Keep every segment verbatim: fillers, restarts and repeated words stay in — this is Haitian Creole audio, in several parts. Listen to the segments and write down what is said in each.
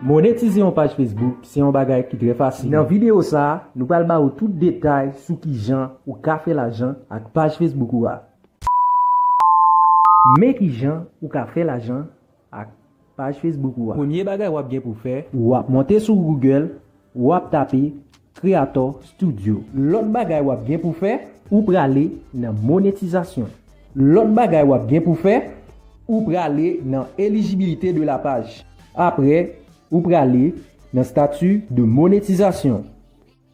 Monetize yon paj Facebook se yon bagay ki trè fasil. Nan videyo sa a, nou pral ba ou tout detay sou kijan ou ka fè lajan ak paj Facebook ou a. Men kijan ou ka fè lajan ak paj Facebook ou a. Premye bagay w ap gen pou fè, w ap monte sou Google, w ap tape Creator Studio. Lòt bagay w ap gen pou fè, ou prale nan monetizasyon. Lòt bagay w ap gen pou fè, ou prale nan eligibilité de la page. Apre, ou prale nan statut de monétisation.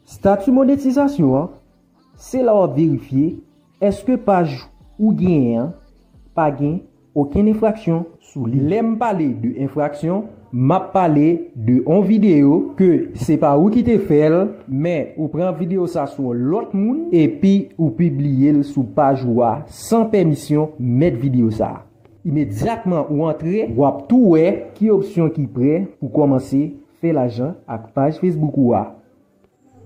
Statut monétisation an, se la w ap verifye èske paj ou genyen an pa gen okenn enfraksyon sou li. Lè m pale de enfraksyon, m ap pale de yon videyo ke se pa ou ki te fè l, men ou pran videyo sa sou yon lòt moun, epi ou pibliye l sou paj ou a san pèmisyon mèt videyo sa a. Imedyatman ou antre, w ap tou wè ki opsyon ki prè pou kòmanse fè lajan ak paj Facebook ou a.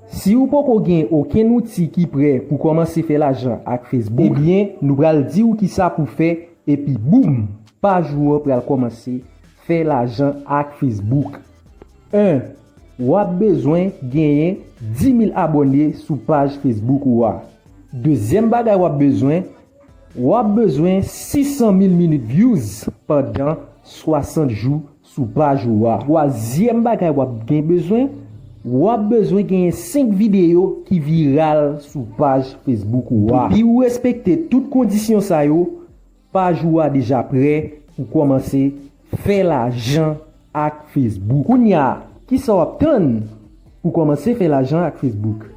Si ou poko gen okenn outi ki prè pou kòmanse fè lajan ak Facebook, ebyen, nou pral di w kisa pou fè, epi boum, paj ou an pral kòmanse fè lajan ak Facebook. En, w ap bezwen genyen dis mil abòne sou paj Facebook ou a. Dezyèm bagay w ap bezwen, w ap bezwen sis san mil minit views pandan swasant jou sou paj ou a. Twazyèm bagay w ap gen bezwen, w ap bezwen genyen senk videyo ki viral sou paj Facebook ou a. Depi ou respekte tout kondisyon sa yo, paj ou a deja prè pou kòmanse fè lajan ak Facebook. Kounye a, kisa w ap tann pou kòmanse fè lajan ak Facebook?